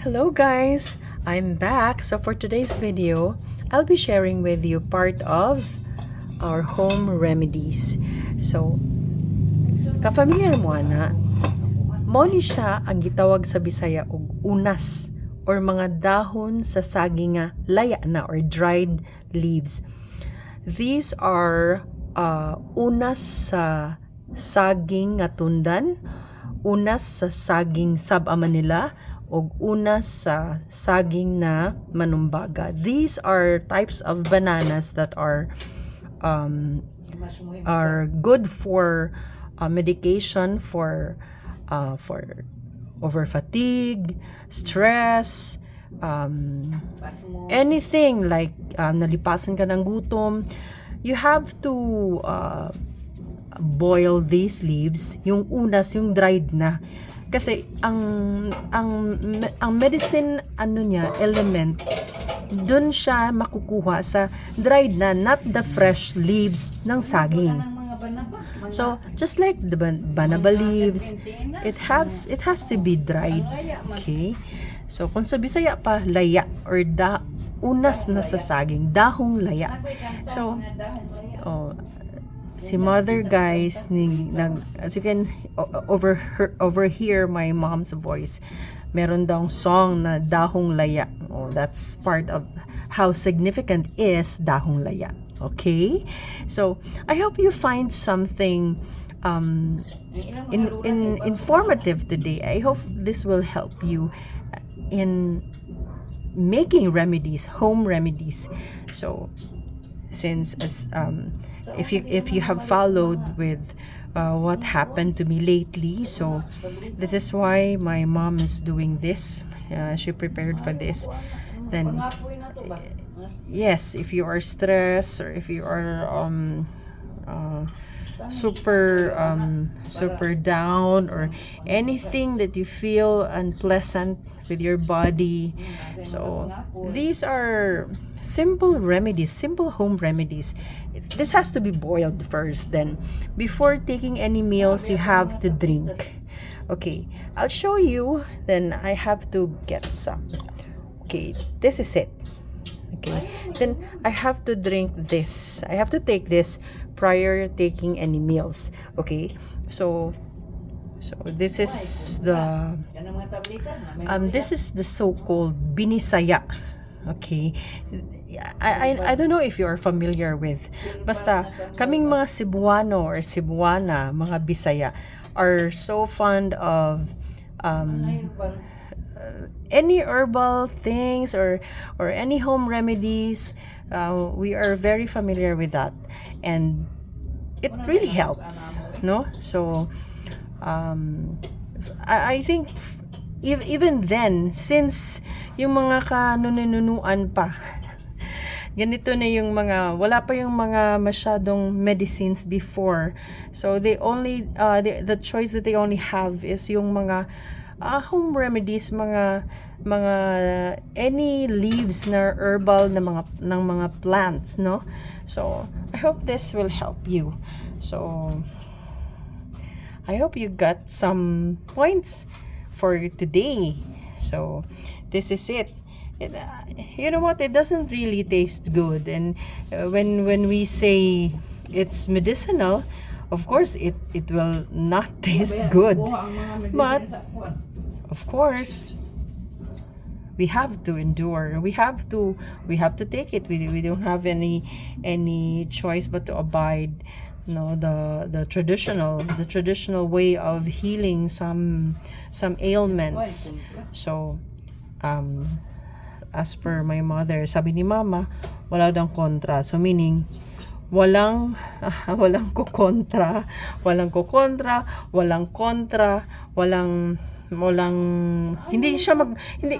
Hello guys, I'm back. So for today's video, I'll be sharing with you part of our home remedies. So, ka-familiar mo na, mo ni siya ang gitawag sa Bisaya og unas or mga dahon sa saging nga laya na or dried leaves. These are unas sa saging nga tundan, unas sa saging sab-ama nila, o unas sa saging na manumbaga. These are types of bananas that are good for medication for over fatigue, stress, anything like nalipasan ka ng gutom. You have to boil these leaves, yung unas, yung dried na. Kasi ang medicine niya, element, dun siya makukuha sa dried na, not the fresh leaves ng saging. So just like the banaba leaves, it has to be dried. Okay? So kung sa Bisaya pa, laya or unas na sa saging, dahong laya. So si mother guys, as you can overhear my mom's voice, meron daw song na dahong laya. That's part of how significant is dahong laya. Okay, so I hope you find something informative today. I hope this will help you in making remedies, home remedies. So since if you have followed with what happened to me lately, so this is why my mom is doing this. She prepared for this. Then yes, if you are stressed or if you are super down or anything that you feel unpleasant with your body, so these are simple remedies, simple home remedies. This has to be boiled first, then before taking any meals you have to drink. Okay, I'll show you. Then I have to get some. Okay, this is it. Okay, then I have to drink this. I have to take this prior taking any meals. Okay, so this is the so-called binisaya. Okay, I don't know if you are familiar with, basta kaming mga Cebuano or Cebuana, mga Bisaya, are so fond of any herbal things or any home remedies. We are very familiar with that, and it really helps, no? So I think even then, since yung mga kanununuan pa, ganito na yung mga, wala pa yung mga masyadong medicines before, so they only the choice that they only have is yung mga home remedies, mga any leaves na herbal na mga plants, no? So I hope this will help you. So I hope you got some points for today. So this is it. You know what, it doesn't really taste good, and when we say it's medicinal, of course it will not taste good, but of course we have to endure, we have to take it. We don't have any choice but to abide, the traditional way of healing some ailments. So as per my mother, sabi ni mama, wala daw kontra. So meaning walang kukontra, hindi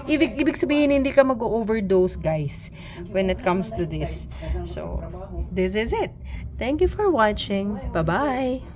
ibig sabihin hindi ka mag-overdose, guys, when it comes to this. So this is it. Thank you for watching. Bye bye.